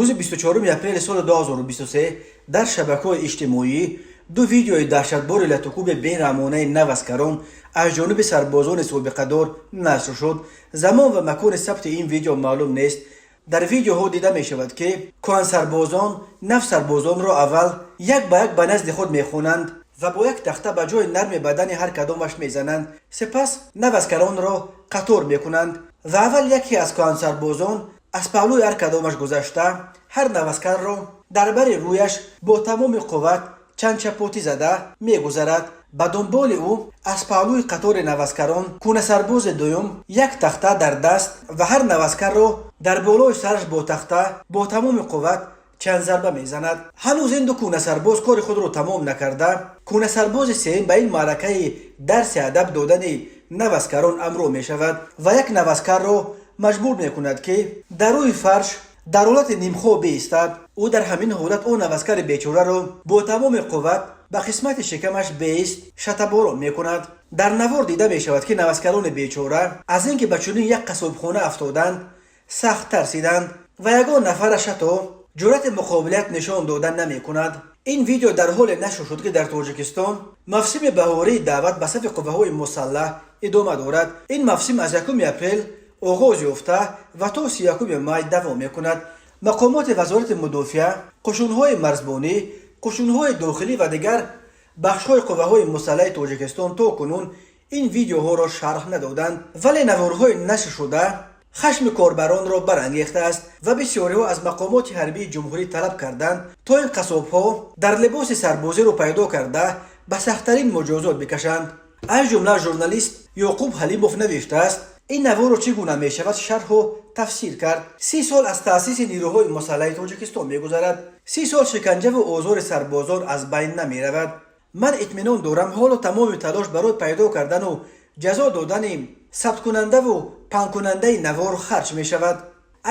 Рӯзи 24 апрели соли 2023 дар шабакаҳои иҷтимоӣ ду видеои даҳшатбори латукӯби бераҳмонаи наваскарон аз ҷониби сарбозони собиқадор нашр шуд. Замон ва макони сабти ин видео маълум нест. Дар видеоҳо дида мешавад, ки кӯҳансарбозон навсарбозонро аввал як ба як ба назди худ мехонанд ва бо як тахта ба ҷои нарми бадани ҳар кадомаш мезананд. Сипас наваскаронро қатор мекунанд ва аввал яке аз кӯҳансарбозон аз паҳлӯи ҳар кадомаш гузашта, ҳар наваскарро дар бари рӯяш бо тамоми қувват чанд чапотӣ зада мегузарад. Ба дунболи ӯ аз паҳлӯи қатори наваскарон кӯнасарбози дуюм як тахта дар даст ва ҳар наваскарро дар болои сараш бо тахта бо тамоми қувват чанд зарба мезанад. Ҳанӯз ин ду кӯнасарбоз кори худро тамом накарда, кӯнасарбози сеюм ба ин маъракаи дарси адаб додани наваскарон ҳамроҳ мешавад ва як наваскарро маҷбур мекунад, ки дар рӯи фарш дар ҳолати нимхоб биистад. Ӯ дар ҳамин ҳолат он наваскари бечораро бо тамоми қувват ба қисмати шикамаш беист шатаборон мекунад. Дар навор дида мешавад, ки наваскарони бечора аз ин ки ба чунин як қассобхона афтоданд, сахт тарсиданд ва ягон нафараш ҳатто ҷуръати муқобилият нишон дода намекунад. Ин видео дар ҳоле нашр шуд, ки дар Тоҷикистон мавсими баҳории даъват ба сафи қувваҳои мусаллаҳ идома дорад. Ин мавсим аз 1 апрел оғоз ёфта ва то 31 май давом мекунад. Мақомоти Вазорати мудофиа, қушунҳои марзбонӣ, қушунҳои дохилӣ ва дигар бахшҳои қувваҳои мусаллаҳи Тоҷикистон то кунун ин видеоҳоро шарҳ надоданд, вале наворҳои нашршуда хашми корбаронро барангехтааст ва бисёриҳо аз мақомоти ҳарбии ҷумҳурӣ талаб карданд, то ин қассобҳо дар либоси сарбозиро пайдо карда, ба сахттарин муҷозот бикашанд. Аз ҷумла журналист Ёқуб Ҳалимов навиштааст: «Ин наворро чӣ гуна мешавад шарҳу тафсир кард? 30 сол аз таъсиси нирӯҳои мусаллаҳи Тоҷикистон мегузарад, 30 сол шиканҷаву озори сарбозон аз байн намеравад. Ман итминон дорам, ҳоло тамоми талош барои пайдо кардану ҷазо додани сабткунандаву паҳнкунандаи навор харҷ мешавад.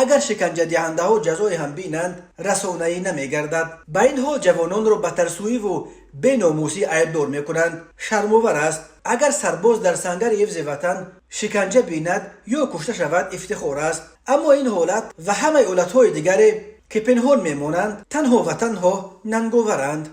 Агар шиканҷадиҳандаҳо ҷазое ҳам бинанд, расонаӣ намегардад. Ба ин ҳол ҷавононро ба тарсӯиву беномусӣ айбдор мекунанд. Шармовар аст. Агар сарбоз дар сангари ҳифзи ватан шиканҷа бинад ё кушта шавад, ифтихор аст. Аммо ин ҳолат ва ҳамаи ҳолатҳои дигаре, ки пинҳон мемонанд, танҳо ва танҳо нанговаранд.»